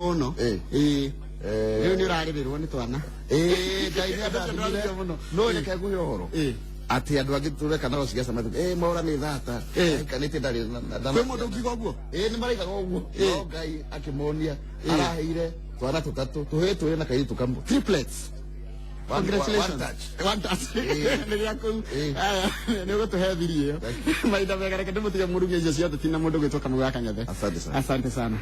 Mũno. Ĩĩ. Rĩu nĩ ũrarĩrĩrwo nĩ twana. Ĩĩ, Ngai nĩ andathimire. Ũcio mũno. No reke nguhe ũhoro. Atĩ andũ angĩ tũreka nao cigaca matũ. Maũra nĩ thata. Aikanĩtie ndarĩ na Kwĩ mũndũ ũngiuga ũguo? Ĩĩ, nĩ maraigaga ũguo. No Ngai akĩmonia araheire twana tũtatũ, tũhĩĩ twĩrĩ na kairĩtu kamwe. Triplets. Congratulations. One touch. One touch. Nĩ gĩaku. Aya, nĩ ũgũtũhe thiri ĩyo. Mahinda mega, reke ndĩmũtige mũruge icio ciothe tina mũndũ gwĩtwo Kamau wa Kang'ethe. Asante sana. Asante sana.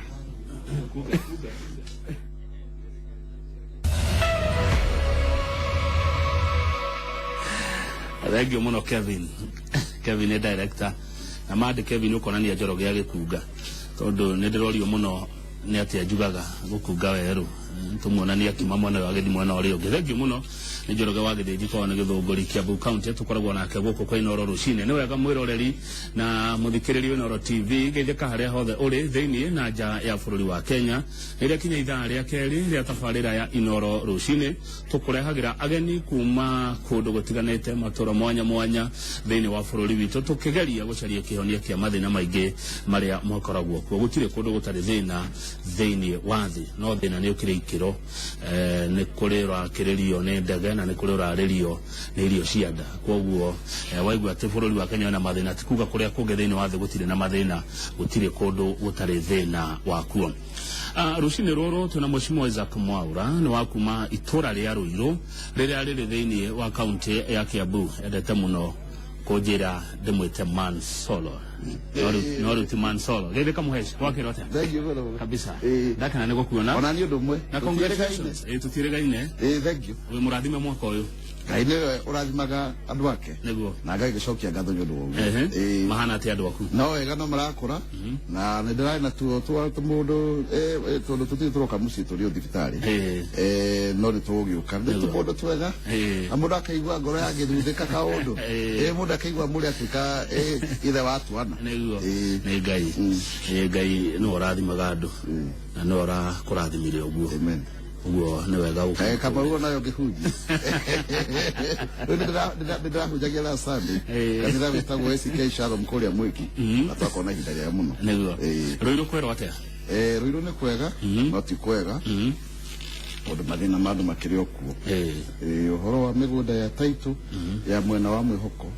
Thengio mũno Kevin. Kevin nĩ director na mandĩ Kevin ũkonania Njoroge agĩkunga tondũ nĩ ndĩrorio mũno nĩ atĩa njugaga gũkunga werũ tũmuonania akiuma mwena ũyũ agĩthiĩ mwena ũrĩa ũngĩ. Thengio mũno nĩ Njoroge wa Gĩthĩnji kwao nĩ Gĩthũngũri, Kiambu County. Tũkoragwo nake gũkũ kwa Inooro rũcinĩ. Nĩ wega mwĩroreri na mũthikĩrĩria wa Inooro TV, geithĩka harĩa hothe ũrĩ thĩinĩ na nja ya bũrũri wa Kenya. Rĩrĩa kinya ithaa rĩa kerĩ rĩa tabarĩra ya Inooro rũcinĩ, tũkũrehagĩra ageni kuma kũndũ gũtiganĩte, matũra mwanya mwanya thĩinĩ wa bũrũri witũ, tũkĩgeria gũcaria kĩhonia kĩa mathĩna maingĩ marĩa makoragwo kuo. Gũtirĩ kũndũ gũtarĩ thĩna thĩinĩ wa thĩ, no thĩna nĩ ũkĩrĩ ikĩro. Nĩ kũrĩ ũrakĩrĩrio nĩ ndege na nĩ kũrĩ ũrarĩrio nĩ irio cia nda. Kwoguo waigua atĩ bũrũri wa Kenya wĩna mathĩna, ti kuga kũrĩa kũngĩ thĩinĩ wa thĩ gũtirĩ na mathĩna. Gũtirĩ kũndũ gũtarĩ thĩna wakuo. Rũcinĩ rũrũ twĩna Mheshimiwa Isaac Mwaura, nĩ wa kuma itũra rĩa Ruiru rĩrĩa rĩrĩ thĩinĩ wa kaunti ya Kiambu. Endete mũno kũnjĩra ndĩmwĩte Man Solo. No rĩu ti Man Solo. Geithĩka mũheci, wakĩrwo atĩa? Thank you very much. Kabisa. Ĩĩ. Ndakena nĩ gũkuona. Ona niĩ ũndũ ũmwe. Na congratulations. Ĩĩ, tũtiĩrĩgaine. Ĩĩ, thank you. Wĩ mũrathime mwaka ũyũ. Ngai nĩwe ũrathimaga andũ ake. Nĩguo. Na ngagĩcokia ngatho nĩ ũndũ wa ũguo. Ĩĩ. Mahana atĩa andũ aku? No wega, no marakũra na nĩ ndĩrarĩ na tuo twa tũmũndũ tondũ tũtirĩ tũroka mũciĩ, tũrĩ o thibitarĩ. No nĩ tũgũgĩũka, nĩ tũmũndũ twega na mũndũ akaigua ngoro yagĩthuthĩka kaũndũ. Mũndũ akaigua mũrĩ atuĩka ithe wa twana. Nĩguo. Nĩ Ngai. Ngai nĩwe ũrathimaga andũ na nĩwe ũrakũrathimire ũguo. Amen. Ũguo nĩ wega gũkũ. Kamau nayo ngĩhunjia rĩu, nĩ ndĩrahunjagia last Sunday kanitha wĩtagwo ACK Shalom kũrĩa Mwiki, na twakorwo na ihinda rĩega mũno. Nĩguo. Rũirũ kwerwo atĩa? Rũirũ nĩ kwega, no ti kwega tondũ mathĩna ma andũ makĩrĩ o kuo. Ũhoro wa mĩgũnda ya taitũ ya mwena wa mwĩhoko,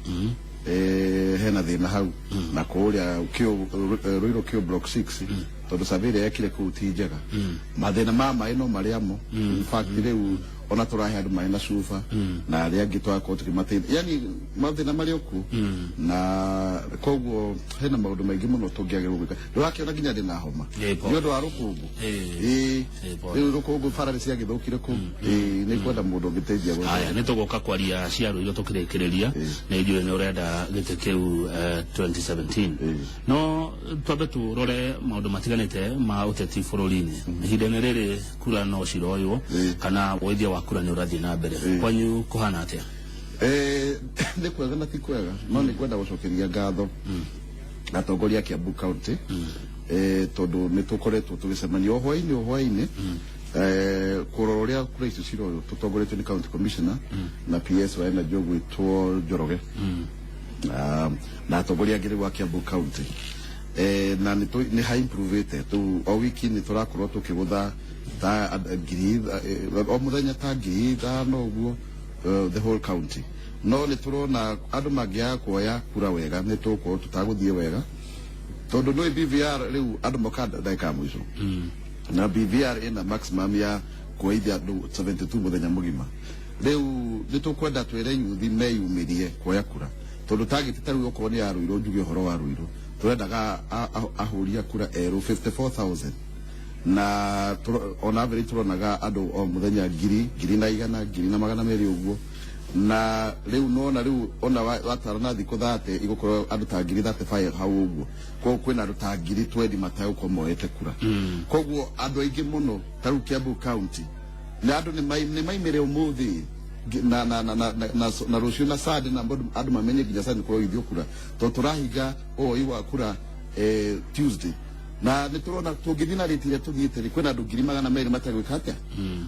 hena thĩna hau na kũrĩa Rũirũ Kĩũ block 6, tondũ survey ĩrĩa yekire kũu ti njega. Mathĩna ma maĩ no marĩ amo. In fact, rĩu ona tũrahe andũ maĩ na cuba na arĩa angĩ twakorwo tũkĩmateithia, yani mathĩna marĩ o kuo, na koguo hena maũndũ maingĩ mũno tũngĩagĩrĩrwo gwĩka. Ndũrakĩona nginya ndĩna homa Pole. nĩ ũndũ wa rũkũngũ. Pole. Rĩu rũkũngũ, bara nĩ ciagĩthũkire kũu. Nĩ kwenda mũndũ ũngĩteithia gwetha. Haya, nĩ tũgũka kwaria cia Rũirũ tũkĩrĩkĩrĩria. Nĩ njũĩ nĩ ũrenda gĩtĩ kĩu 2017, no twambe tũrore maũndũ matiganĩte ma ũteti bũrũri-inĩ ihinda-inĩ rĩrĩ. Kura no ciroywo kana woithia wa kura nĩ ũrathiĩ na mbere. Kwanyu kũhana atĩa? Nĩ kwega na ti kwega, no nĩ ngwenda gũcokeria ngatho atongoria a Kiambu County, tondũ nĩ tũkoretwo tũgĩcemania o hwainĩ o hwainĩ kũrora ũrĩa kura icio ciroywo, tũtongoretio nĩ county commissioner na PS wa Energy ũgwĩtwo Njoroge na atongoria angĩ rĩu a Kiambu County. Na nĩ ha improvete tu. O wiki nĩ tũrakorwo tũkĩgũtha ta o mũthenya ta 5,000 ũguo, the whole county. No nĩ tũrona andũ mangĩaga kuoya kura wega, nĩ tũgũkorwo tũtagũthiĩ wega, tondũ nĩ BVR rĩu andũ moka ndagĩka ya mũico, na BVR ĩna maximum ya kuoithia andũ 72 mũthenya mũgima. Rĩu nĩ tũkwenda twĩre yuthi meyumĩrie kuoya kura, tondũ target ta rĩu okorwo nĩ ya Rũirũ, njuge ũhoro wa Rũirũ, tũrendaga ahũri a kura erũ 54,000, na on average tũronaga andũ o mũthenya ngiri, ngiri na igana, ngiri na magana merĩ ũguo. Na rĩu nona rĩu ona watara na thikũ 30, igũkorwo andũ ta ngiri 35 hau ũguo. Koguo kwĩna andũ ta ngiri 20 matagũkorwo moete kura. Koguo andũ aingĩ mũno ta rĩu Kiambu County na andũ nĩ maimĩre ũmũthĩ na rũciũ na Sunday, na andũ mamenye nginya Sunday kũroithio kura, tondũ tũrahinga ũhoi wa kura Tuesday, na nĩ tũrona tũngĩthiĩ na rĩti ĩrĩa tũthiĩte rĩ, kwĩna andũ 200,000 mategwĩka atĩa,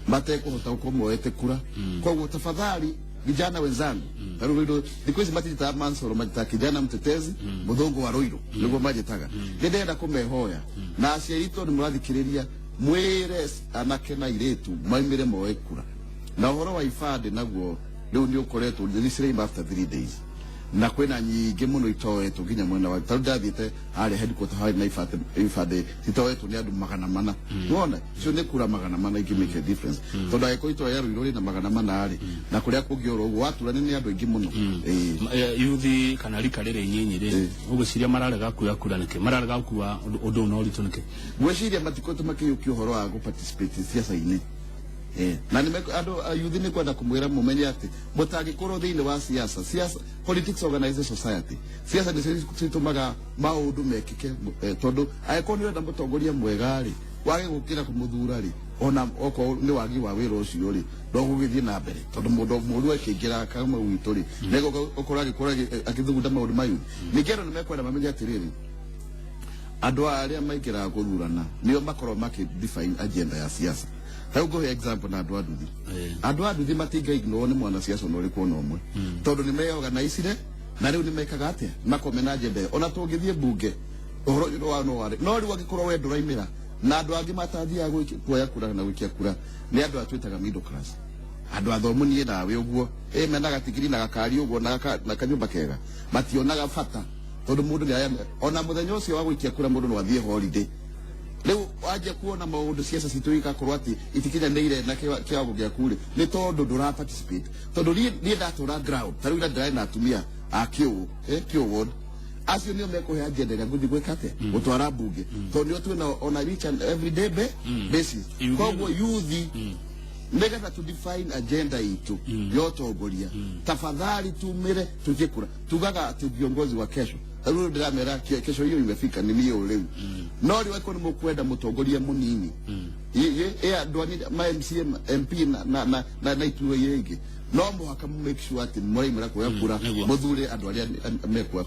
matekũhota gũkorwo moete kura. Koguo tafadhali, vijana wenzangu, ta rĩu Ruiru thikũ ici matinjitaga Mansoro, majitaga kijana mtetezi, mũthũngũ wa Ruiru nĩguo manjĩtaga. Nĩ ndĩrenda kũmehoya na aciari, tondũ nĩ mũrathikĩrĩria, Mwĩre anake na airĩtu maumĩre moe kura. Na ũhoro wa ibandĩ naguo rĩu nĩ ũkoretwo nĩ after 3 days, na kwĩna nyingĩ mũno itoetwo nginya mwena wa tarĩu ndathiĩte harĩa headquarter harĩ na ibandĩ citoetwo nĩ andũ 400. Nĩwona icio nĩ kura 400 ingĩ make a difference, tondũ angĩkorwo itũra rĩa Ruiru rĩna 400 rĩ, na kũrĩa kũngĩ oro ũguo watura nĩ andũ aingĩ mũno. Ĩĩ. Yuthi kana rika rĩrĩ inyinyi rĩ, ũgwĩciria mararega kuoya kura nĩkĩ? Mararega gũkua ũndũ ũyũ na ũritũ nĩkĩ? Ngwĩciria matikoretwo makĩiyũkia ũhoro wa gũ-participate siasa-inĩ. Na nĩ andũ a youth nĩ kwenda kũmwĩra mũmenye atĩ mũtangĩkorwo thĩinĩ wa siasa. Siasa, politics organizes society. Siasa nĩcio citũmaga maũndũ mekĩke, tondũ angĩkorwo nĩ ũrenda mũtongoria mwega rĩ, wage gũkĩra kũmũthura rĩ, ona okorwo nĩ wagi wa wĩra ũcio rĩ, no gũgĩthiĩ na mbere, tondũ mũndũ mũru akĩingĩra kama gwitũ rĩ, nĩgũkorwo agĩkorwo agĩthugunda maũndũ mayu. Ningĩ andũ nĩ mekwenda mamenye atĩrĩrĩ, andũ arĩa maingĩraga gũthurana nĩo makorwo makĩ define agenda ya siasa. Rĩu ngũhe example na andũ a nduthi. Andũ a nduthi matinga ignore nĩ mwanasiasa ona ũrĩkũ ona ũmwe, tondũ nĩ meorganizire na rĩu nĩ mekaga atĩa, makorwo mena agenda ĩyo. Ona tũngĩthiĩ mbunge ũhoro ũyũ wa no warĩ no rĩu angĩkorwo we ndũraimĩra na andũ angĩ matathiaga kuoya kura na gũikia kura nĩ andũ aya twĩtaga middle class, andũ athomu niĩ nawe ũguo, ĩ mena gatigiri na gakari ũguo na kanyũmba kega, mationaga bata, tondũ mũndũ nĩ aya ona mũthenya ũcio wa gũikia kura mũndũ no athiĩ holiday. Rĩu wanjia kuona maũndũ ciaca citũ igakorwo atĩ itikinyanĩire na kĩwango gĩaku rĩ, nĩ tondũ ndũra participate, tondũ niĩ ndatũra ground. Ta rĩu ira ndĩrarĩ na atumia a kĩũ kĩũ ward, acio nĩo mekũhe agenda ĩrĩa ngũthiĩ gwĩka atĩa gũtwara mbunge, tondũ nĩo twĩna on a each and every day basis. Koguo yuthi, nigetha tu define agenda itu ya ũtongoria, tafadhali tumire tuikie kura. Tugaga atĩ viongozi wa kesho, rĩu ndĩramera kesho hiyo imefika, ni niĩ rĩu. No rĩu angĩkorwo nĩ mũkwenda mũtongoria mũnini, ĩ andũ anini ma MCA, MP na iturwa iria ingĩ, no mũhaka mu make sure atĩ mũraimĩra kuoya kura, mũthure andũ arĩa mekua.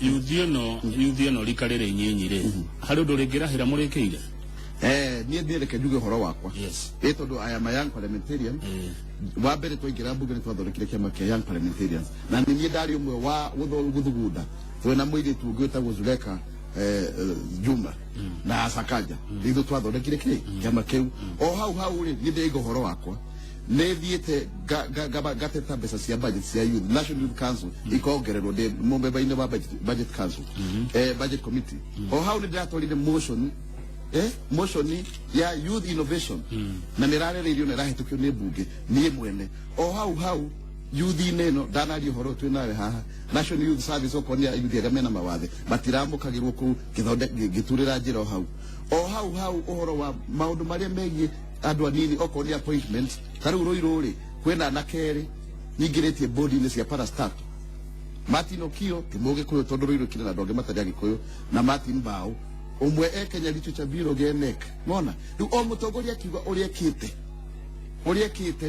Yuthi ĩno rika rĩrĩ inyinyi rĩ, harĩ ũndũ rĩngĩrahĩra mũrĩkĩire? Niĩ reke njuge ũhoro wakwa. Ĩ tondũ I am a young parliamentarian. Wa mbere twaingĩra mbunge nĩ twathondekire kĩama kĩa Young Parliamentarians, na nĩ niĩ ndarĩ ũmwe wa gũthugunda twĩna mũirĩtu ũngĩ wĩtagwo Zuleka Juma na Sakaja. Ithuĩ twathondekire kĩ kĩama kĩu. O hau hau rĩ, niĩ ndĩraiga ũhoro wakwa, nĩ thiĩte ngateta mbeca cia budget cia youth, National Youth Council ikongererwo, ndĩ mũmemba-inĩ wa budget council, budget committee. O hau nĩ ndĩratwarire motion ya youth innovation, na nĩ ĩrarereirio na ĩrahĩtũkio nĩ mbunge niĩ mwene. O hau hau youth-inĩ ĩno ndanaria ũhoro twĩ nawe haha, National Youth Service, okorwo nĩ youth arĩa mena mawathe matiramũkagĩrwo kũu, ngĩturĩra njĩra o hau. O hau hau ũhoro wa maũndũ marĩa megiĩ andũ anini, okorwo nĩ appointment, ta rĩu Rũirũ rĩ, kwĩna anake erĩ nyingĩrĩtie bodi-inĩ cia parastatal, Martin Okio ti mũgĩkũyũ, tondũ Rũirũ kĩrĩ na andũ angĩ matarĩ agĩkũyũ, na Martin Mbao ũmwe e Kenya Literature Bureau gĩa NEC. Mona rĩu o mũtongoria akiuga ũrĩa ekĩte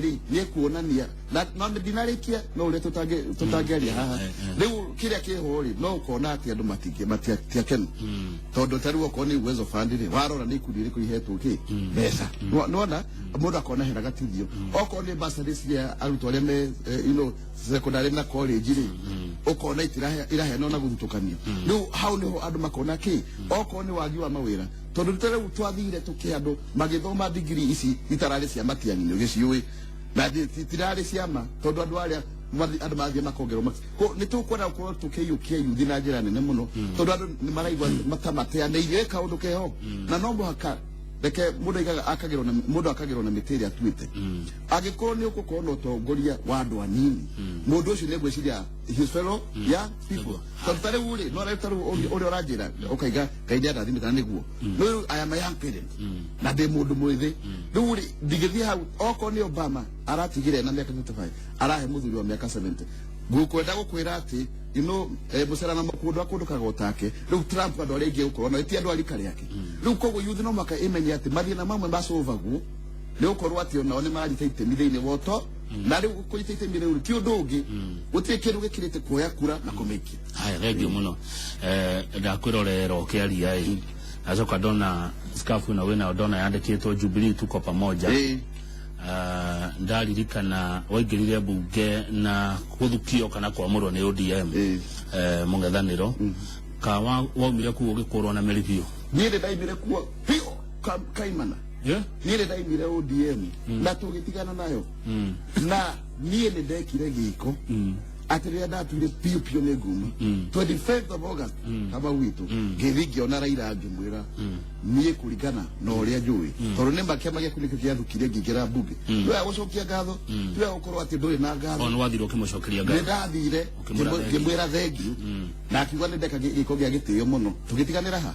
rĩ, nĩ ekuonania na no ndinarĩkia no ũrĩa tũtangĩaria haha. Rĩu kĩrĩa kĩho rĩ, no ũkona atĩ andũ matiakenu, tondũ ta rĩu okorwo nĩ Uwezo Fund rĩ, warora nĩ ikundi irĩkũ ihetwo kĩ mbeca. Nĩwona mũndũ akona hena gatithio. Okorwo nĩ bursary cia arutwo arĩa me secondary na college rĩ, ũkona iraheanwo na gũthutũkanio. Rĩu hau nĩho andũ makona kĩ okorwo nĩ wagi wa mawĩra, tondũ ta rĩu twathire tũkĩ andũ magĩthoma degree ici itararĩ cia Matiang'i, nĩ ũgĩciũĩ na tirarĩ ciama, tondũ andũ arĩa andũ mathiĩ makongerwo marks. Ko nĩ tũkwenda gũkorwo tũkĩiyũkia yuthi na njĩra nene mũno, tondũ andũ nĩ maraigua mata mateanĩirie kaũndũ keho, na no mũhaka reke mũndũ aigaga akagĩrwo na mũndũ akagĩrwo na mĩtĩ ĩrĩa atuĩte. Angĩkorwo nĩ ũgũkorwo na ũtongoria wa andũ anini, mũndũ ũcio nĩ ngwĩciria his fellow young people, tondũ ta rĩu rĩ, no rĩu ta rĩu ũrĩa ũranjĩra ũkaiga Ngai nĩ andathimĩte na nĩguo no rĩu I am a young parent na ndĩ mũndũ mwĩthĩ. Rĩu rĩ, ndingĩthiĩ hau okorwo nĩ Obama aratigire na mĩaka 55 arahe mũthuri wa mĩaka 70. Ngũkwenda gũkwĩra atĩ mũcera na makũndũ akũndũkaga otake. Rĩu Trump andũ arĩa aingĩ gũkorwo na ti andũ a rika rĩake. Rĩu koguo youth no mũhaka ĩmenye atĩ mathĩna mamwe macũvagwo nĩ gũkorwo atĩ onao nĩ maranyita itemi thĩinĩ wa ũto, na rĩu kũnyita itemi rĩu ti ũndũ ũngĩ, gũtirĩ kĩndũ gĩkĩrĩte kuoya kura na kũmĩikia. Haya, thengio mũno. Ndakwĩrorera ũkĩaria ĩ, ndacoka ndona scarf ĩno wĩnayo, ndona yandĩkĩtwo "Jubilee tuko pamoja". Ndaririkana waingĩrire mbunge na gũthukio kana kwamũrwo nĩ ODM, mũng'ethanĩro ka waumire kũu ũgĩkũrwo na mĩri biũ. Niĩ nĩ ndaimire kuo biũ. Kaimana. Yeah? Niĩ nĩ ndaimire ODM na tũgĩtigana nayo, na niĩ nĩ ndekire gĩko atĩ rĩrĩa ndatuire piũ piũ nĩ nguma 25th of August kama witũ, ngĩthiĩ ngĩona Raila, ngĩmwĩra niĩ kũringana na ũrĩa njũĩ, tondũ nĩ ma kĩama gĩaku nĩkĩo gĩathukire ngĩingĩra mbunge, tiwega gũcokia ngatho, tiwega gũkorwo atĩ ndũrĩ na ngatho. O nĩ wathire ũkĩmũcokeria Nĩ ngatho? Ndathire. Ũkĩmwĩra thengiũ. Ngĩmwĩra thengiũ na akiuga nĩ ndeka gĩko gĩa gĩtĩo mũno. Tũgĩtiganĩra ha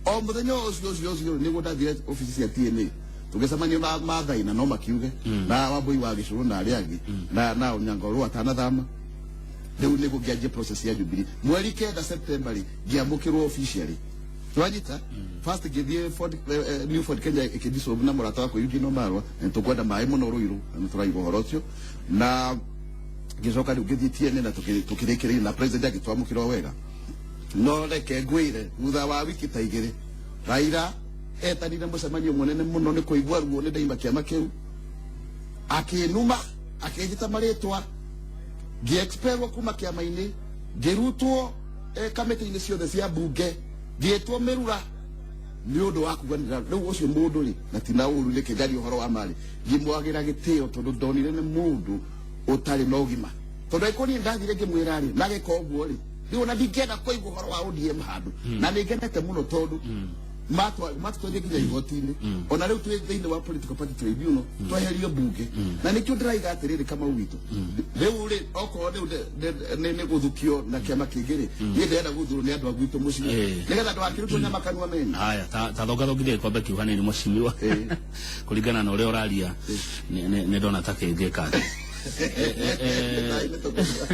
o mũthenya ũcio nĩguo ndathire obici cia TNA, tũgĩcemania na Mathaina no makiuge na Wambui wa Gĩcũrũ na arĩa angĩ na Onyango atanathama. Rĩu nĩguo ngĩanjia process ya Jubilee mweri 9 September rĩ, ngĩamũkĩrwo officially. Twanyita first ngĩthiĩ Ford, New Ford Kenya ĩkĩdissolve na mũrata wakwa Eugene Wamalwa, na nĩtũkwenda maĩ mũno Rũirũ na nĩtũraigua ũhoro ũcio, na ngĩcoka rĩu ngĩthiĩ TNA na tũkĩrĩkĩrĩria na president agĩtwamũkĩra o wega. No reke ngwĩre, thutha wa wiki ta 2 Raila etanire mũcemanio mũnene mũno nĩ kũigua ruo nĩ ndaima kĩama kĩu, akĩnuma, akĩnjĩta marĩtwa, ngĩexpelwo kuma kĩama-inĩ, ngĩrutwo kamĩtĩ-inĩ ciothe cia mbunge, ngĩtwo mĩrura nĩ ũndũ wa kuganĩra. Rĩu ũcio mũndũ rĩ, na tina ũru nĩkĩ njaria ũhoro wa marĩ, ngĩmwagĩra gĩtĩo tondũ ndonire nĩ mũndũ ũtarĩ na ũgima, tondũ angĩkorwo niĩ ndathire ngĩmwĩra rĩ na gĩka ũguo rĩ, rĩu ona ndingĩenda kũigua ũhoro wa ODM handũ. Na nĩ ngenete mũno tondũ matũtwarie nginya igoti-inĩ, ona rĩu twĩ thĩinĩ wa political party tribunal, tweherio mbunge. Na nĩkĩo ndĩraiga atĩrĩrĩ, Kamau witũ, rĩu rĩ, okorwo rĩu nĩ gũthukio na kĩama kĩngĩ rĩ, niĩ ndĩrenda gũthurwo nĩ andũ a gwitũ mũciĩ, nĩgetha ndũgakĩrutwo nyama kanua mene. Haya, ta thongathongithia gĩkombe kĩu hanini, mũcimiwa. Kũringana na ũrĩa ũraria, nĩ ndona ta kĩngĩka atĩ. Nĩ tũkũnyua.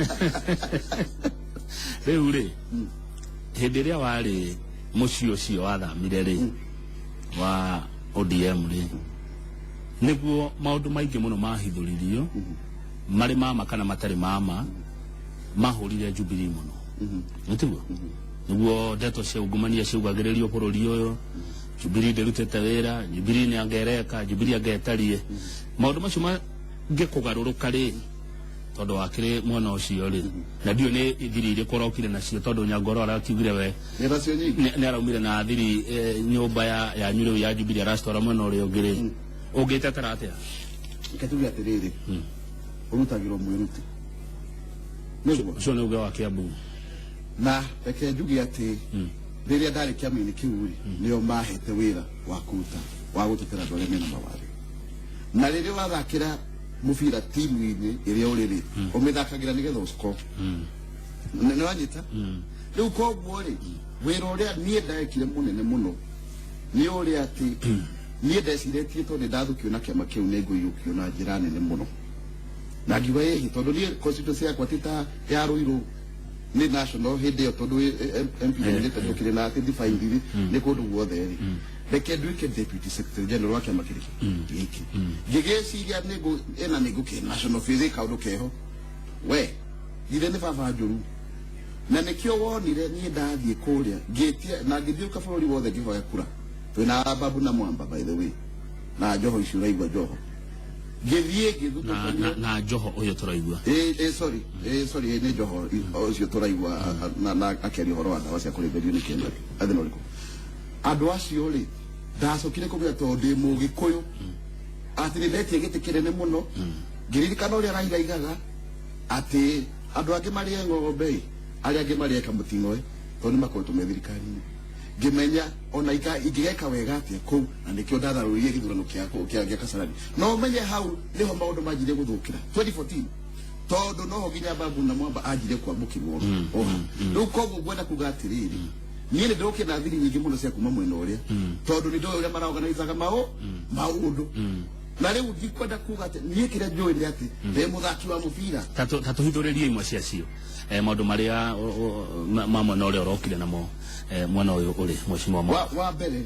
Rĩu rĩ, hĩndĩ ĩrĩa warĩ mũciĩ ũcio wathamire rĩ wa ODM rĩ, nĩguo maũndũ maingĩ mũno mahithũririo, marĩ mama kana matarĩ mama, mahũrire Jubilee mũno, nĩ tiguo? Nĩguo ndeto cia ungumania ciugagĩrĩrio bũrũri ũyũ, Jubilee ndĩrutĩte wĩra, Jubilee nĩ angereka, Jubilee angetarie maũndũ macio mangĩkũgarũrũka rĩ, tondũ wakĩrĩ mwena ũcio rĩ, na ndiũĩ nĩ thiri irĩkũ ũrokire nacio, tondũ Nyangoro arakiugire we Nĩ nacio nyingĩ. Nĩ araumire na thiri nyũmba ya yanyu rĩu ya Jubilee aracitwara mwena ũrĩa ũngĩ rĩ, ũngĩtetera atĩa? Reke tuge atĩrĩrĩ, ũrutagĩrwo mwĩruti nĩguo. Ũcio nĩ uge wa Kiambu. Na reke njuge atĩ rĩrĩa ndarĩ kĩama-inĩ kĩu rĩ, nĩo mahete wĩra wa kũruta wa gũtetera andũ arĩa mena mawathe, na rĩrĩa ũrathakĩra mũbira timu-inĩ ĩrĩa ũrĩ rĩ, ũmĩthakagĩra nĩgetha ũscore. Nĩ wanyita? Rĩu koguo rĩ, wĩra ũrĩa niĩ ndekire mũnene mũno nĩ ũrĩa atĩ niĩ ndecirĩtie, tondũ nĩ ndathukio na kĩama kĩu, nĩ ngũiyũkio na njĩra nene mũno, na ngiuga ĩhĩ, tondũ niĩ constituency yakwa ti ta ya Ruiru nĩ national hĩndĩ ĩyo, tondũ MP nominated tũkĩrĩ na atĩ defined rĩ nĩ kũndũ guothe rĩ, reke nduĩke deputy secretary general wa kĩama kĩrĩkũ gĩkĩ. Ngĩgĩciria nĩ ĩna nĩ ngũkĩ national face kaũndũ keho we githĩ nĩ baba njũru, na nĩkĩo wonire niĩ ndathiĩ kũrĩa ngĩtia na ngĩthiũka bũrũri wothe ngĩhoya kura twĩna Babu na Mwamba, by the way, na Njoho icio ũraigua Njoho ngĩthiĩ Na, ngĩthutũkania. na Njoho ũyũ tũraigua. Sorry, sorry, nĩ Njoho ũcio tũraigua na akĩaria ũhoro wa ndawa cia kũrĩithĩrio nĩ kĩndũ athĩna ũrĩkũ. Andũ acio rĩ, ndacokire kũmenya tondũ ndĩ mũgĩkũyũ atĩ nĩ ndetie gĩtĩ kĩnene mũno, ngĩririkana ũrĩa Raila aigaga atĩ andũ angĩ marĩe ng'ombe ĩ, arĩa angĩ marĩe kamũting'oe tondũ nĩ makoretwo me thirikari-inĩ. Ngĩmenya ona ingĩgeka wega atĩa kũu, na nĩkĩo ndatharũririe gĩthurano kĩa Kasarani. No ũmenye hau nĩho maũndũ manjirie gũthũkĩra 2014, tondũ noho nginya Babu na Mwamba anjirie kwamũkĩrwo oha. Rĩu koguo ngwenda kuga atĩrĩrĩ, niĩ nĩ ndĩrokire na thiri nyingĩ mũno cia kuma mwena ũrĩa, tondũ nĩ ndoĩ ũrĩa maraorganizaga maũndũ, na rĩu ndikwenda kuga atĩ niĩ kĩrĩa njũĩ nĩ atĩ ndĩ mũthaki wa mũbira. Ta tũhithũrĩrie imwe ciacio, maũndũ marĩa ma mwena ũrĩa ũrokire namo, mwena ũyũ ũrĩ mheshimiwa Wa mbere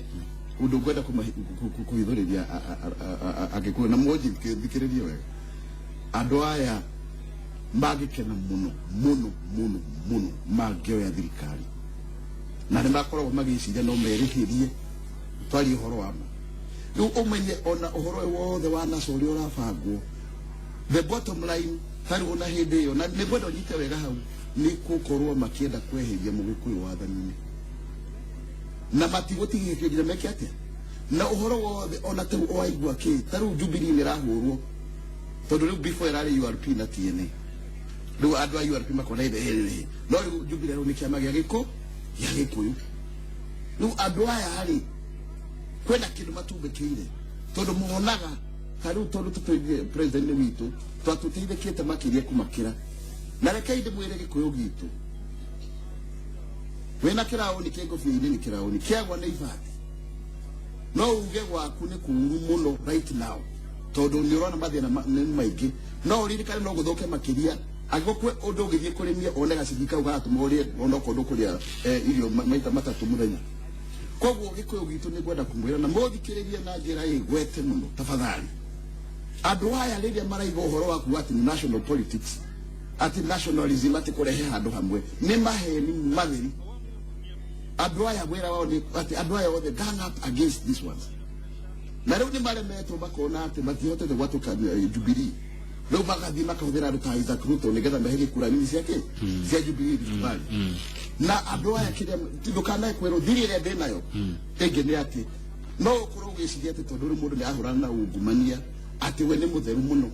ũndũ ngwenda kũhithũrĩria Agĩkũyũ na mũnjithikĩrĩrie wega, andũ aya mangĩkena mũno mũno mũno mũno mangĩoya thirikari, na nĩ makoragwo magĩciria no merĩhĩrie. Twarie ũhoro wa ma rĩu, ũmenye ona ũhoro ũyũ wothe wa NASA ũrĩa ũrabangwo, the bottom line tarĩ ona hĩndĩ ĩyo, na nĩ ngwenda ũnyite wega hau, nĩ gũkorwo makĩenda kweheria mũgĩkũyũ wathani-inĩ, na matigũtigithio nginya meke atĩa. Na ũhoro wothe ona tau waigua kĩ ta rĩu Jubilee nĩ ĩrahũrwo tondũ rĩu before ĩrarĩ URP na TNA, rĩu andũ a URP makona ĩrĩ ĩrĩ, no rĩu Jubilee rĩu nĩ kĩama gĩa gĩkũ gĩa Gĩkũyũ. Rĩu andũ aya rĩ kwĩna kĩndũ matumbĩkĩire tondũ monaga ta rĩu tondũ tũtũithie president witũ twatũteithĩkĩte makĩria kũmakĩra. Na rekei ndĩmwĩre Gĩkũyũ gitũ, wĩna kĩraũni kĩ ngũbia-inĩ nĩ kĩraũni kĩagwa nĩ ibati, no uge gwaku nĩ kũũru mũno right now tondũ nĩ ũrona mathĩna nĩ maingĩ, no ũririkane no gũthũke makĩria angĩkorwo kwĩ ũndũ ũngĩthiĩ kũrĩmia one gaciringi kau garatũma ũrĩe onokorwo ndũkũrĩa irio maita matatũ mũthenya. Koguo Gĩkũyũ gitũ nĩ ngwenda kũmwĩra na mũthikĩrĩrie na njĩra ĩgwete mũno tafadhali. Andũ aya rĩrĩa maraiga ũhoro wa kuga atĩ nĩ national politics, atĩ nationalism, atĩ kũrehe handũ hamwe, nĩ maheni matheri. Andũ aya wĩra wao nĩ atĩ andũ aya othe gang up against these ones, na rĩu nĩ maremetwo makona atĩ matihotete gwatũkania Jubilee. Rĩu magathiĩ makahũthĩra andũ ta Isaac Ruto nĩgetha mehe gĩkura nini ciake cia Jubilee Rift Valley. Na andũ aya kĩrĩa ndũkanae kwĩrwo thiri ĩrĩa ndĩ nayo ĩngĩ nĩ atĩ no ũkorwo ũgĩciria atĩ tondũ rĩu mũndũ nĩ ahũrana na ungumania atĩ we nĩ mũtheru mũno.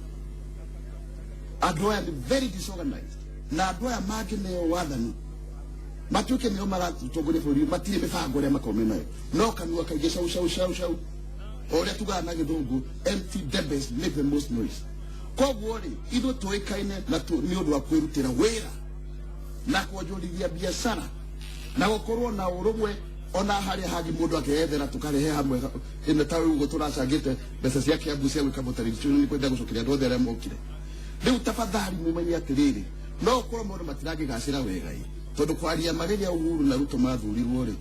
Andũ aya nĩ very disorganized, na andũ aya mangĩneo wathani matuĩke nĩo maratongoria bũrũri matirĩ mĩbango ĩrĩa makorwo me nayo, no kanua kaingĩ cau cau cau cau, o ũrĩa tugaga na Gĩthũngũ, "Empty debes make the most noise." Koguo rĩ ithuĩ tũĩkaine na nĩ ũndũ wa kwĩrutĩra wĩra na kuonjorithia biacara na gũkorwo na ũrũmwe, ona harĩa hangĩ mũndũ akeyethera tũkarehe hamwe ĩno ta ũguo tũracangĩte mbeca cia Kiambu cia gwĩka motor registration. Nĩ kwenda gũcokeria andũ othe arĩa mokire. Rĩu tafadhali mumenye atĩrĩrĩ, no ũkorwo maũndũ matirangĩgacĩra wega ĩ tondũ kwaria ma rĩrĩa Uhuru na Ruto mathurirwo rĩ,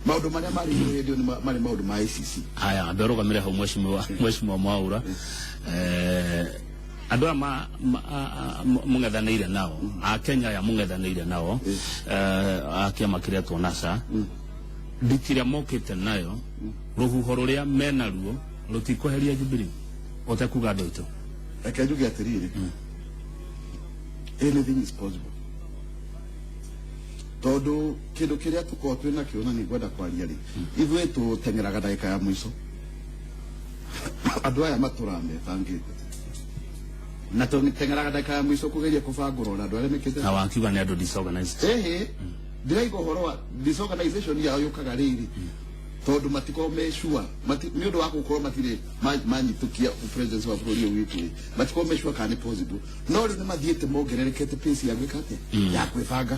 maũndũ marĩa marĩ igũrũ hĩndĩ ĩyo nĩ marĩ maũndũ ma ICC. Haya, ambe ũrũgamĩre hau, mheshimiwa Mwaura. Andũ aya mũng'ethanĩire nao a Kenya aya mũng'ethanĩire nao a kĩama kĩretwo NASA, nditi ĩrĩa mokĩte nayo, rũhuho rũrĩa menaruo rũtikweheria Jubilee ũtekuga andũ aitũ. Reke njuge atĩrĩrĩ, anything is possible tondũ kĩndũ kĩrĩa tũkorwo twĩ nakĩo na nĩ ngwenda kwaria rĩ, ithuĩ tũteng'eraga ndagĩka ya mũico. Andũ aya matũraga mebangĩte na tũteng'eraga ndagĩka ya mũico kũgeria kũbangũra ona andũ arĩa mekĩte. Na wakiuga nĩ andũ disorganized. Ĩhĩ, ndĩraiga ũhoro wa disorganization yao yũkaga rĩrĩ tondũ matikorwo me sure nĩ ũndũ wa gũkorwo matirĩ manyitũkia presidency wa bũrũri ũyũ witũ rĩ, matikorwo me sure kana nĩ possible, no rĩu nĩ mathiĩte mongererekete pace ya gwĩka atĩa, ya kwĩbanga.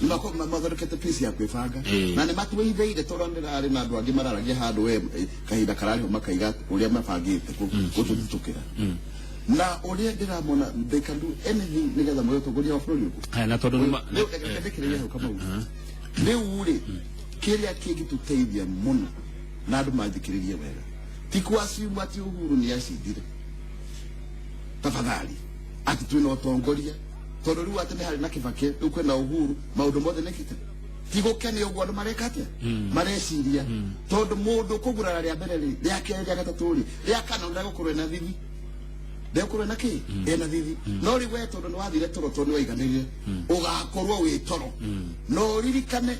Nĩ mathondekete pace ya kwĩbanga na nĩ matwĩitheire tondũ nĩrarĩ na andũ angĩ mararagia handũ we kahinda kararĩho makaiga ũrĩa mabangĩte gũtũthitũkĩra na ũrĩa ndĩramona they can do anything nĩgetha moe ũtongoria wa bũrũri ũyũ. Haya, na tondũ Rĩu reke ndĩkĩrĩrie hau, Kamau. Rĩu rĩ kĩrĩa kĩngĩtũteithia mũno na andũ manjĩkĩrĩrie wega ti kwasiumu atĩ Uhuru nĩ acindire, tafadhali, atĩ twĩna ũtongoria tondũ rĩu atĩ nĩ harĩ na Kĩbakĩ, rĩu kwĩna Uhuru, maũndũ mothe nĩkĩte ti gũkenia ũguo andũ mareka atĩa mareciria, tondũ mũndũ kũgurara rĩa mbere rĩ, rĩa kerĩ, rĩa gatatũ rĩ, rĩa kana ndegũkorwo ena thithi, ndegũkorwo ena kĩ ena thithi. No rĩu we tondũ nĩ wathire toro tondũ nĩ waiganĩrire ũgakorwo wĩ toro, no ũririkane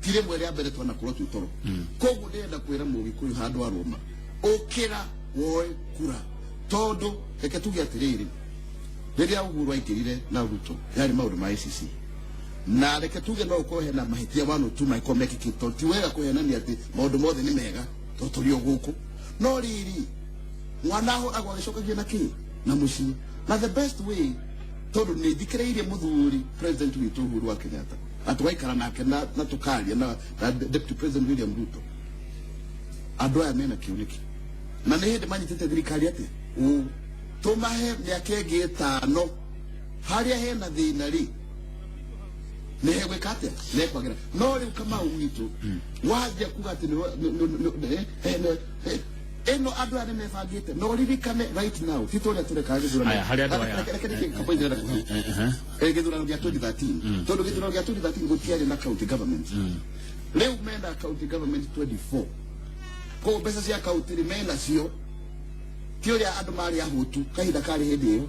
ti rĩmwe rĩa mbere twanakorwo twĩ toro. Koguo ndĩrenda kwĩra Mũgĩkũyũ handũ arũma ũkĩra woe kura, tondũ reke tuge atĩrĩrĩ, rĩrĩa Uhuru aingĩrire na Ruto yarĩ maũndũ ma ICC, na reke tuge no ũkorwo hena mahĩtia one or two mangĩkorwo mekĩkĩte, tondũ ti wega kũhenania atĩ maũndũ mothe nĩ mega tondũ tũrĩ o gũkũ. No rĩrĩ mwana ahũragwo agĩcokagia na kĩ na mũciĩ, na the best way, tondũ nĩ thikĩrĩirie mũthuri president witũ Uhuru wa Kenyatta na tũgaikara nake na tũkaria na deputy president William Ruto, andũ aya mena kĩoneki na nĩ hĩndĩ manyitĩte thirikari atĩ ũ tũmahe mĩaka ĩngĩ 5 harĩa hena thĩna rĩ nĩ hegwĩka atĩa nĩ kwagĩra. No rĩu Kamau witũ wanjia kuga atĩ ĩno andũ aya nĩ mebangĩte, no ririkane right now ti tũrĩa tũrekaga gĩthurano. Aya, harĩa andũ aya- Reke reke kamwe ndĩrenda kuga. Gĩthurano gĩa 2013, tondũ gĩthurano gĩa 2013 gũtiarĩ na county government, rĩu mena county government 24. Koguo mbeca cia county rĩ mena cio, ti ũrĩa andũ marĩ ahũtu kahinda karĩ hĩndĩ ĩyo.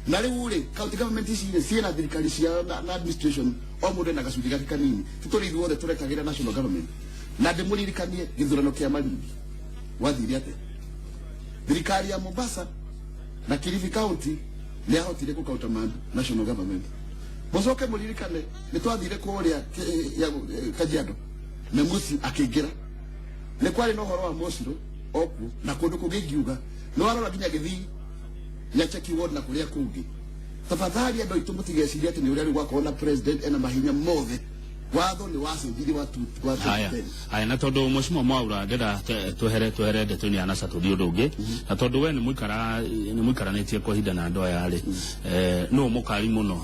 Na rĩu rĩ county government ici rĩ ciĩna thirikari ciao na administration, o mũndũ ena gacunjĩ gake kanini, ti tũrĩ ithuothe tũrekagĩra national government. Na ndĩmũririkanie gĩthurano kĩa Malindi gwathire atĩa. Thirikari ya Mombasa na Kilifi County nĩ yahotire kũ countermand national government. Mũcoke mũririkane nĩ twathire kũrĩa Kajiado, Memusi akĩingĩra, nĩ kwarĩ na ũhoro wa Mociro okuo na kũndũ kũngĩ ingiuga nĩ warora nginya Gĩthii, Nyacheki ward na kũrĩa kũngĩ. Tafadhali andũ aitũ mũtigecirie atĩ nĩ ũrĩa rĩu gwakorwo na president ena mahinya mothe. Watho nĩ wacenjirie wa Haya. 2010. Haya, na tondu Mheshimiwa Mwaura, ndĩra twehere ndeto-inĩ ya NASA tũthiĩ ũndũ ũngĩ, na tondũ we nĩ mũikaranĩtie kwa ihinda na andũ aya rĩ, nũ mũkari mũno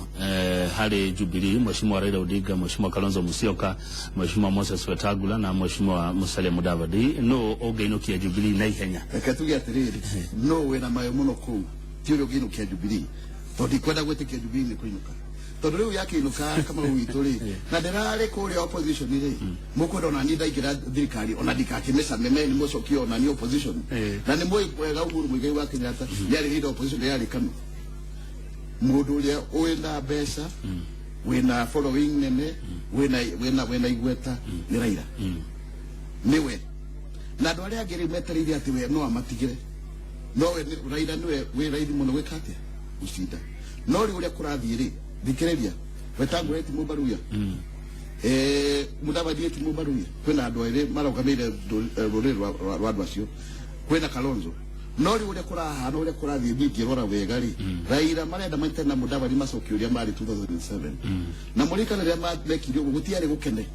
harĩ Jubilee? Mheshimiwa Raila Odinga, Mheshimiwa Kalonzo Musyoka, Mheshimiwa Moses Wetangula na Mheshimiwa Musalia Mudavadi, nũ ũngĩinũkia Jubilee na ihenya? Reke tuge atĩrĩrĩ, no wĩna mayo mũno kũu ti ũrĩa ũngĩinũkia Jubilee, tondũ ndikwenda gwĩtĩkia Jubilee nĩ kũinũka, tondũ rĩu yakĩinũka Kamau witũ rĩ, na ndĩrarĩ kũrĩa opposition rĩ, mũkwenda ona niĩ ndaingĩra thirikari ona ndikakĩmĩcame nĩ mũcokie ona niĩ opposition. Na nĩ mũĩ wega Uhuru Muigai wa Kenyatta nĩ arĩ leader opposition, yarĩ KANU. Mũndũ ũrĩa wĩna mbeca, wĩna following nene, wĩna igweta nĩ Raila, nĩwe, na andũ arĩa angĩ rĩu metereire atĩ we no amatigĩre, no we Raila nĩwe wĩ raithi mũno gwĩka atĩa, gũcinda. No rĩu ũrĩa kũrathiĩ rĩ, thikĩrĩria, Wetangula ti Mũmbaruya, Mudavadi ti Mũmbaruya, kwĩna andũ erĩ marũgamĩire rũrĩrĩ rwa andũ acio, kwĩna Kalonzo. No rĩu ũrĩa kũrahana, ũrĩa kũrathiĩ, niĩ ngĩrora wega rĩ, Raila marenda maitane na Mudavadi macokie ũrĩa marĩ 2007. Na mũririkane rĩrĩa mekire ũguo gũtiarĩ gũkene,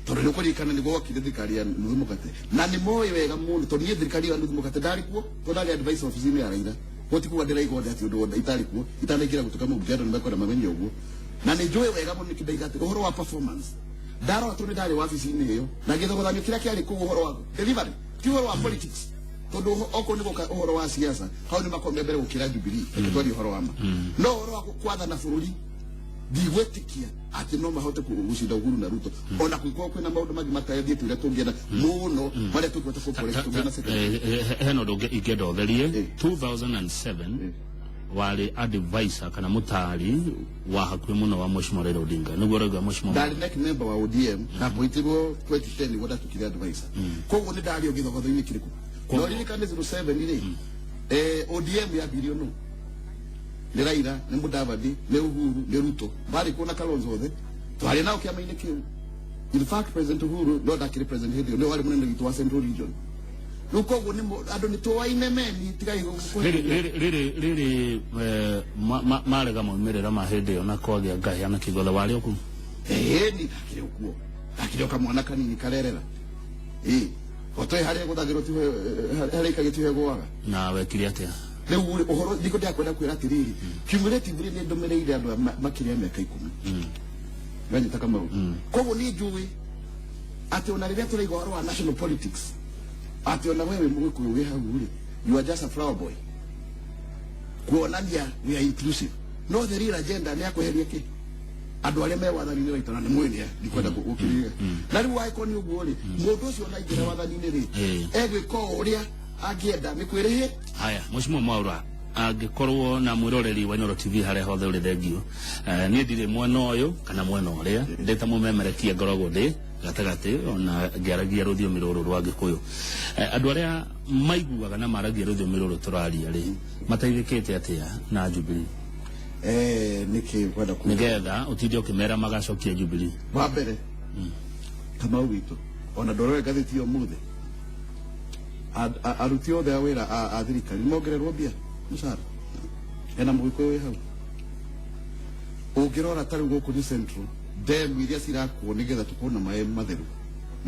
tondũ nĩ ũkũririkana nĩguo gwokire thirikari ya nuthu mũkate, na nĩ moĩ wega mũno, tondũ niĩ thirikari ya nuthu mũkate ndarĩ kuo, tondũ ndarĩ advice office-inĩ ya Raila. Gũtikuga ndĩraigua atĩ ũndũ wothe itarĩ kuo itanaingĩra gũtuĩka mũmbunge, andũ nĩ mekwenda mamenye ũguo, na nĩ njũĩ wega mũno nĩkĩ ndaiga atĩ ũhoro wa performance ndarora, tondũ nĩ ndarĩ wabici-inĩ ĩyo na gĩthogothanio kĩrĩa kĩarĩ kũu, ũhoro wa delivery ti ũhoro wa politics, tondũ okorwo nĩ gũka ũhoro wa siasa hau nĩ makorwo me mbere gũkĩra Jubilee. Reke twarie ũhoro wa ma, no ũhoro wa kwathana bũrũri ndigwĩtĩkia atĩ no mahote gũcinda Uhuru na Ruto, ona kũngĩkorwo kwĩna maũndũ mangĩ matathiĩte ũrĩa tũngĩenda mũno, marĩa tũngĩhota kũ tũngĩona second. Hena ũndũ ũngĩ ingĩenda ũtherie. 2007 warĩ advisor kana mũtaari wa hakuhĩ mũno wa Mheshimiwa Raila Odinga, nĩguo ũrauga, Mheshimiwa? Ndarĩ NEC member wa ODM na appointirwo 2010 nĩguo ndatukire advisor, koguo nĩ ndarĩ o gĩthogotho-inĩ kĩrĩkũ. No ririkane 07 rĩ, ODM yambirio nũ? Nĩ Raila, nĩ Mudavadi, nĩ Uhuru, nĩ Ruto, marĩ kuo na Kalonzo, othe twarĩ nao kĩama-inĩ kĩu. In fact, President Uhuru no ndakĩrĩ president hĩndĩ ĩyo, nĩwe warĩ mũnene witũ wa Central Region. Rĩu koguo nĩ andũ nĩ tũwaine meni tigai. Rĩrĩ marega maumĩrĩra ma hĩndĩ ĩyo na kwagĩa ngahĩa na kĩgotha, warĩ o kũu? Ĩĩ, ni ndakĩrĩ ũkuo, ndakĩrĩ o kamwana kanini karerera, ĩĩ, otoĩ harĩa gũthagĩrwo tiho harĩa ikagĩ tiho ĩgũaga. Na wekire atĩa? Rĩu rĩ, ũhoro nĩguo ndĩrakwenda kwĩra atĩrĩrĩ, cumulatively nĩ ndũmĩrĩire andũ aya makĩria ya mĩaka 10 wanyita Kamau. Koguo nĩ njũĩ atĩ ona rĩrĩa tũraiga ũhoro wa national politics, atĩ ona wewe Mũgĩkũyũ wĩ hau rĩ, you are just a flower boy, kuonania we are inclusive, no the real agenda nĩ akweheria kĩ andũ arĩa me wathani-inĩ waitana nĩ mwene ndikwenda gũkĩrĩra. Na rĩu wagĩkorwo nĩ ũguo rĩ, mũndũ ũcio ona aingĩra wathani-inĩ rĩ, egwĩka o ũrĩa angĩenda nĩ kwĩrĩhĩ. Haya, Mheshimiwa Mwaura, angĩkorwo na mwĩroreri wa Inooro TV harĩa hothe ũrĩ, thengio. Niĩ ndirĩ mwena ũyũ kana mwena ũrĩa, ndĩ ta mũmemerekia, ngoragwo ndĩ gatagatĩ ona ngĩaragia rũthiomi rũrũ rwa Gĩkũyũ. Andũ arĩa maiguaga na maragia rũthiomi rũrũ tũraria rĩ, mateithĩkĩte atĩa na Jubilee? Nĩkĩ kwenda ku Nĩgetha ũtinde ũkĩmera magacokia Jubilee. Wa mbere, Kamau witũ, ona ndorore ngathĩti ya ũmũthĩ, aruti othe a wĩra a thirikari nĩ mongererwo mbia mũcara, hena Mũgĩkũyũ wĩ hau? Ũngĩrora ta rĩu gũkũ nĩ Central dam iria cirakwo nĩgetha tũkorwo na maĩ matheru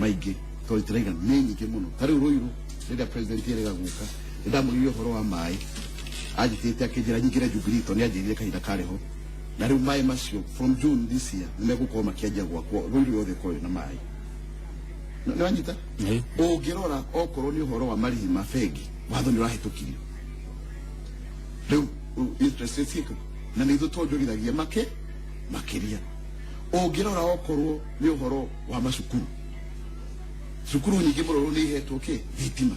maingĩ tondũ itiraigana nĩ nyingĩ mũno. Ta rĩu Rũirũ, rĩrĩa president erĩga gũka, nĩ ndamũririe ũhoro wa maĩ, anjĩtĩte akĩnjĩra nyingĩre Jubilee tondũ nĩ anjĩrire kahinda karĩ ho, na rĩu maĩ macio from June this year nĩ megũkorwo makĩanjia gwakwo, Rũirũ yothe ĩkorwo ĩna maĩ. Nĩ wanyita? Ĩ. Ũngĩrora okorwo nĩ ũhoro wa marĩhi ma bengi, watho nĩ ũrahĩtũkirio rĩu, interest rates ciĩkũ na nĩ ithuĩ twonjorithagia makĩria. Ũngĩrora okorwo nĩ ũhoro wa macukuru, cukuru nyingĩ mũno rĩu nĩ ihetwo kĩ thitima,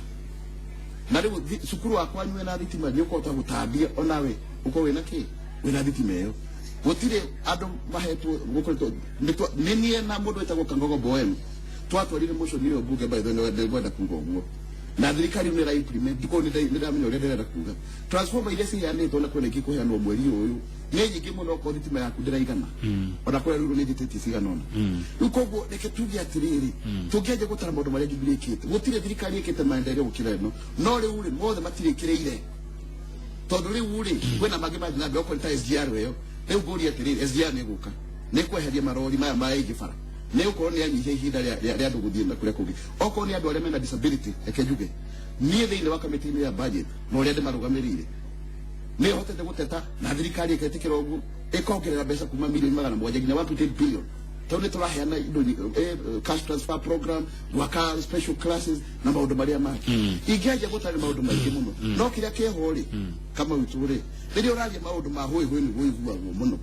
na rĩu cukuru wa kwanyu wĩna thitima nĩ ũkũhota gũtambia onawe ũkorwo wĩna kĩ, wĩna thitima ĩyo. Gũtirĩ andũ mahetwo gũkoretwo nĩ niĩ na mũndũ wĩtagwo Kangogo Boem. Twatwarire motion ĩyo bunge, by the way, ndĩngwenda kuga ũguo na thirikari nĩ ĩra implement. Ndiko nĩ ndamenya ũrĩa ndĩrenda kuga. Transformer iria ciheanĩtwo na kwĩna ingĩ kũheanwo mweri ũyũ nĩ nyingĩ mũno. Okorwo thitima yaku ndĩraigana, ona kũrĩa rĩu nĩ njĩtĩtie cigana ũna. Rĩu koguo reke tuge atĩrĩrĩ, tũngĩanjia gũtara maũndũ marĩa Jubilee ĩkĩte, gũtirĩ thirikari ĩkĩte maendeleo gũkĩra ĩno. No rĩu rĩ, mothe matirĩkĩrĩire, tondũ rĩu rĩ, kwĩna mangĩ mathiĩ na mbere, okorwo nĩ ta SGR ĩyo. Rĩu ngũria atĩrĩrĩ, SGR nĩ ĩgũka nĩ kweheria marori maya maingĩ bara, nĩ gũkorwo nĩ anyihia ihinda rĩa andũ gũthiĩ na kũrĩa kũngĩ. Okorwo nĩ andũ arĩa mena disability, reke njuge niĩ thĩinĩ wa kamĩtĩ-inĩ ya budget na ũrĩa ndĩmarũgamĩrĩire, nĩ hotete gũteta na thirikari ĩgetĩkĩra ũguo, ĩkongerera mbeca kuma milioni 700 nginya 1.8 billion, tondũ nĩ tũraheana indo cash transfer program, gwaka special classes na maũndũ marĩa mangĩ. Ingĩanjia gũtarĩ maũndũ maingĩ mũno, no kĩrĩa kĩho rĩ, kama witũ rĩ, rĩrĩa ũraria maũndũ ma hũĩ hũĩ nĩguo iguagwo mũno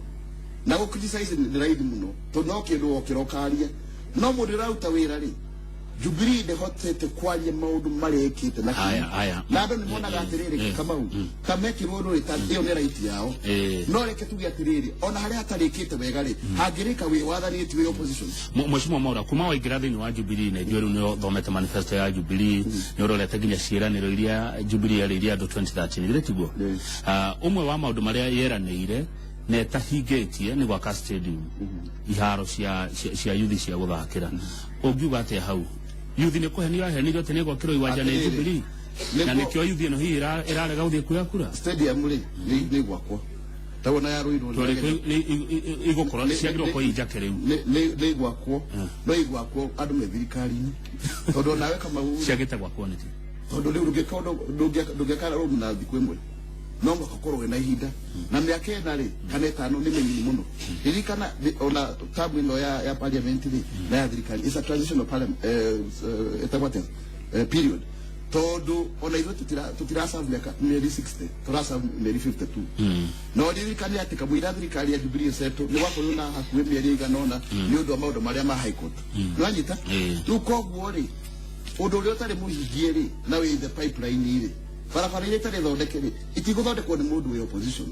na gũ criticize nĩ raithi mũno, tondũ no kĩndũ wokĩra ũkaria. No mũndũ ũraruta wĩra rĩ, Jubilee ndĩhotete kwaria maũndũ marĩa ĩkĩte na Haya, haya. na andũ nĩ monaga atĩrĩrĩ, Kamau, ta mekirwo ũndũ rĩ, ta ĩyo nĩ right yao. No reke tuge atĩrĩrĩ, ona harĩa hatarĩkĩte wega rĩ, hangĩrĩka wĩ wathani ti wĩ opposition. Mheshimiwa Mwaura, kuma waingĩra thĩinĩ wa Jubilee, na ithuĩ rĩu nĩ ũthomete manifesto ya Jubilee, nĩ ũrorete nginya ciĩranĩro iria Jubilee yarĩirie andũ 2013, githĩ tiguo? Yes. Ah, ũmwe wa maũndũ marĩa yeranĩire na ĩtahingĩtie nĩ gwaka stadium, iharo cia yuthi cia gũthakĩra. Ũngiuga atĩa hau? Yuthi nĩ kũhenio ahenirio atĩ nĩ gwakĩrwo iwanja nĩ Atĩrĩrĩ, Jubilee, na nĩkĩo yuthi ĩno hihi ĩrarega gũthiĩ kuoya kura? Stadium rĩ, nĩ gwakwa tawona ya Ruiru. Igũkorwo ciagĩrĩirwo gũkorwo injake rĩu. Nĩ gwakwo, no igwakwo andũ me thirikari-inĩ, tondũ nawe Kamau Ciagĩte gwakwo nĩkĩ? Tondũ rĩu ndũngĩaka room na thikũ ĩmwe, no mũhaka ũkorwo wĩna ihinda na mĩaka 4 rĩ, kana 5 nĩ mĩnini mũno. Ririkana ona term ĩno ya parliament rĩ, na ya thirikari is a transitional parliament, ĩtagwo atĩa, period, tondũ ona ithuĩ tũtiraserve mĩaka mĩeri 60, tũraserve mĩeri 52. No ririkane atĩ kamũira thirikari ya Jubilee ĩcetwo, nĩ gwakorirwo na hakuhĩ mĩeri ĩigana ũna nĩ ũndũ wa maũndũ marĩa ma high court. Nĩwanyita? Ĩĩ. Rĩu koguo rĩ, ũndũ ũrĩa ũtarĩ mũhingie rĩ, na wĩ the pipeline rĩ, barabara iria itarĩ thondeke rĩ, itigũthondekwo nĩ mũndũ wĩ opposition,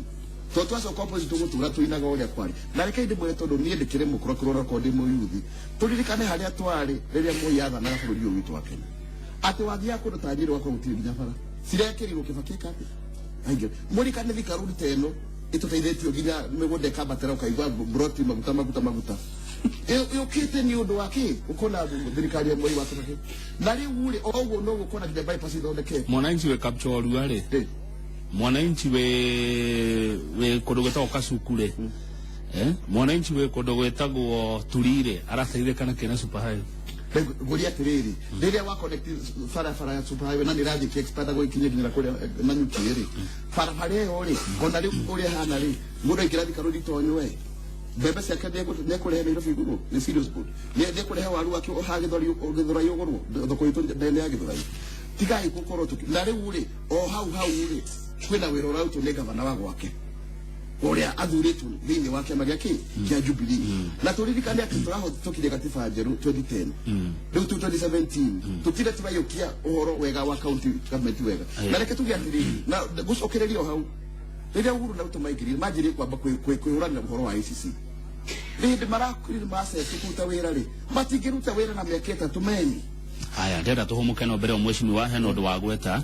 tondũ twacoka opposition tũgũtũra tũinaga ũrĩa kwarĩ. Na reke ndĩmwĩre, tondũ niĩ ndĩkĩrĩ mũkũrũ onakorwo ndĩ mũyuthi, tũririkane harĩa twarĩ rĩrĩa Moi athanaga bũrũri ũyũ witũ wa Kenya, atĩ wathiaga kũndũ ta Nyĩrĩ ũgakorwo gũtirĩ nginya bara cirekĩrirwo. Kĩbakĩ ĩka atĩa? Aingĩ mũririkane Thika Road ta ĩno ĩtũteithĩtio nginya mĩgũnda ĩkambatĩra, ũkaigua broti maguta maguta maguta yũkĩte nĩ ũndũ wa kĩ? Ũkona thirikari ya Moi wa Kĩbakĩ. Na rĩu rĩ, o ũguo no gũkona nginya bypass ithondeketwo. Mwananchi wĩ Kapchorua rĩ, mwananchi wĩ kũndũ gwĩtagwo Kasuku rĩ, mwananchi wĩ kũndũ gwĩtagwo Turire arateithĩka na kĩna super highway? Ngũria atĩrĩrĩ, rĩrĩa wa connect barabara ya super highway na nĩ ĩrathiĩ ĩkĩ-expand gũgĩkinya nginya kũrĩa Nanyuki rĩ, barabara ĩyo rĩ, ona rĩu ũrĩa ĩhana rĩ, mũndũ aingĩra Thika Road itonywe mbembe ciake nĩekũrehe Nairobi igũrwo nĩ serious good, nĩekũrehe waru wake haha Gĩthũrai ũgũrwo thoko itũ ndene ya Gĩthũrai. Tigai gũkorwo tũki na rĩu rĩ, o hau hau rĩ, kwĩna wĩra ũrarutwo nĩ gavana wa gwake ũrĩa athurĩtwo thĩinĩ wa kĩama gĩa kĩ kĩa Jubilee. Na tũririkane atĩ tũrahĩtũkirie gatiba njerũ 2010, rĩu tu 2017 tũtire tũraiyũkia ũhoro wega wa county government wega. Na reke tuge atĩrĩrĩ, na gũcokereria o hau, rĩrĩa Uhuru na Ruto maingĩrire, manjirie kwamba kwĩhũranĩra ũhoro wa ICC. Hĩndĩ marakorire macetwo kũruta wĩra rĩ, matingĩruta wĩra na mĩaka 3 meni. Haya, ndĩrenda tũhũmũke no mbere o mheshimiwa hena ũndũ wa gweta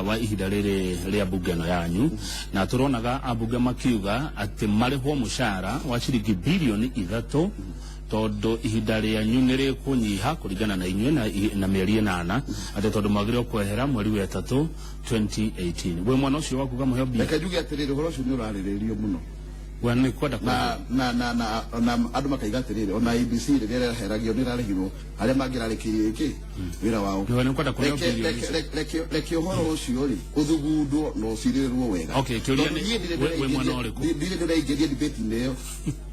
wa ihinda rĩrĩ rĩa mbunge ĩno yanyu, na tũronaga ambunge makiuga atĩ marĩhwo mũcara wa ciringi bilioni 3, tondũ ihinda rĩanyu nĩ rĩkũnyiha kũringana na inyuĩ na mĩeri 8, atĩ tondũ mwagĩrĩirwo kwehera mweri wa ĩtatũ 2018. Wĩ mwana ũcio waku kamũheo mbia? Reke njuge atĩrĩrĩ, ũhoro ũcio nĩ ũrarĩrĩrio mũno. We nĩ kwenda Na andũ makaiga atĩrĩrĩ, ona IEBC rĩrĩa ĩraheragio nĩ ĩrarĩhirwo arĩa mangĩrarĩkĩirie kĩ wĩra wao. Nĩ kwenda kũheo bilioni icio. Reke ũhoro ũcio rĩ ũthugundwo na ũcirĩrwo wega. Okay, kĩũria Tondũ niĩ ndirĩ wĩ mwena ũrĩkũ? Ndirĩ ndĩraingĩria debate-inĩ ĩyo.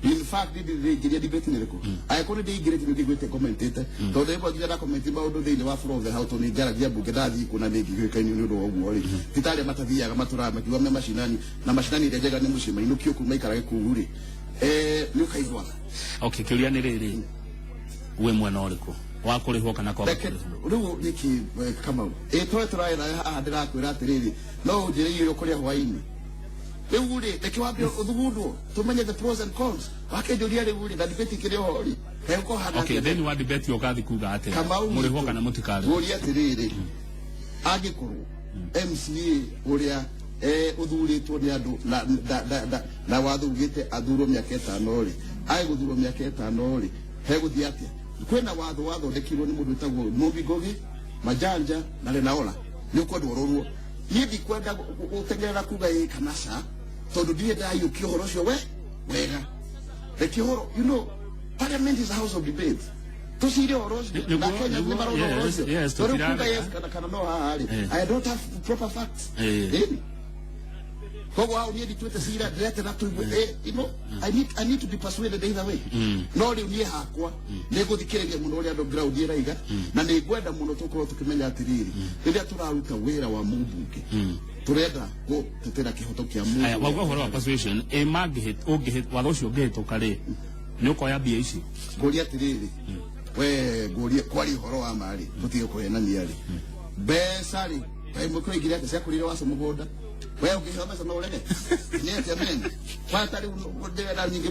In fact, ndirĩ ndĩraingĩria debate-inĩ ĩrĩkũ. Angĩkorwo nĩ ndĩingĩrĩtie, nĩ ngĩiguĩte commentĩte, tondũ rĩmwe nginya ndakomenti maũndũ thĩinĩ wa floor of the house, tondũ nĩ njaragia mbunge, ndathiĩ kuona nĩ ngĩũĩkaine nĩ ũndũ wa ũguo rĩ, ti ta arĩa matathiaga matũraga makiuga me macinani na macinani ĩrĩa njega nĩ mũciĩ mainũkio kũu maikarage kũu rĩ, nĩ ũkaiguaga. Okay, kĩũria nĩ rĩrĩ, wĩ mwena ũrĩkũ wa kũrĩhwo kana kwaga Reke kũrĩhwo? Rĩu nĩkĩ, Kamau, ĩ tũrĩ tũraĩ haha, ndĩrakwĩra atĩrĩrĩ, no ũnjĩre irio kũrĩa hwainĩ. Rĩu rĩ, reke wambe ũthugundwo tũmenye the pros and cons. Wakĩnjũria rĩu rĩ, na debate ikĩrĩ oho rĩ, kaĩ ũkũhana Okay, atĩa? Thĩinĩ wa debate ũgathi kuga atĩa? Kamau Mũrĩhwo witũ, kana mũtikarĩhwo? Ngũria atĩrĩrĩ, angĩkorwo MCA ũrĩa ũthurĩtwo nĩ andũ na watho ugĩte athurwo mĩaka 5 rĩ, age gũthurwo mĩaka 5 rĩ, hegũthiĩ atĩa? Kwĩna watho wathondekirwo nĩ mũndũ wĩtagwo Mumbi Ngugi Majanja na Lenaola, nĩ ũkwenda ũrorwo. Niĩ ndikwenda gũteng'erera kuga ĩ kana ca, tondũ ndirĩ ndaiyũkia ũhoro ũcio we wega. Reke ũhoro, parliament is a house of debate, tucire ũhoro ũcio na Kenya nĩ marona ũhoro ũcio. To rĩu kuga yes kana no haha rĩ, I don't have proper facts. Ĩni koguo hau niĩ ndituĩte cira, ndĩretera tũigue. I need to be persuaded either way. No rĩu niĩ hakwa nĩ ngũthikĩrĩria mũno ũrĩa andũ ground ĩraiga, na nĩ ngwenda mũno tũkorwo tũkĩmenya atĩrĩrĩ, rĩrĩa tũraruta wĩra wa mũmbunge, tũrenda gũtetera kĩhoto kĩa mũndũ. Aya, wauga ũhoro wa persuasion, ĩ mangĩhĩ ũngĩhĩ watho ũcio ũngĩhĩtũka rĩ, nĩ ũkoya mbia ici? Ngũria atĩrĩrĩ, we ngũrie, kwaria ũhoro wa ma rĩ, tũtige kũhenania rĩ, mbeca rĩ, kaĩ mũkũraigire atĩ ciakũrire waco mũgũnda? We ũngĩheo mbeca no ũrege? Nĩ atĩa mene kwata rĩu ndĩrenda nyingĩ.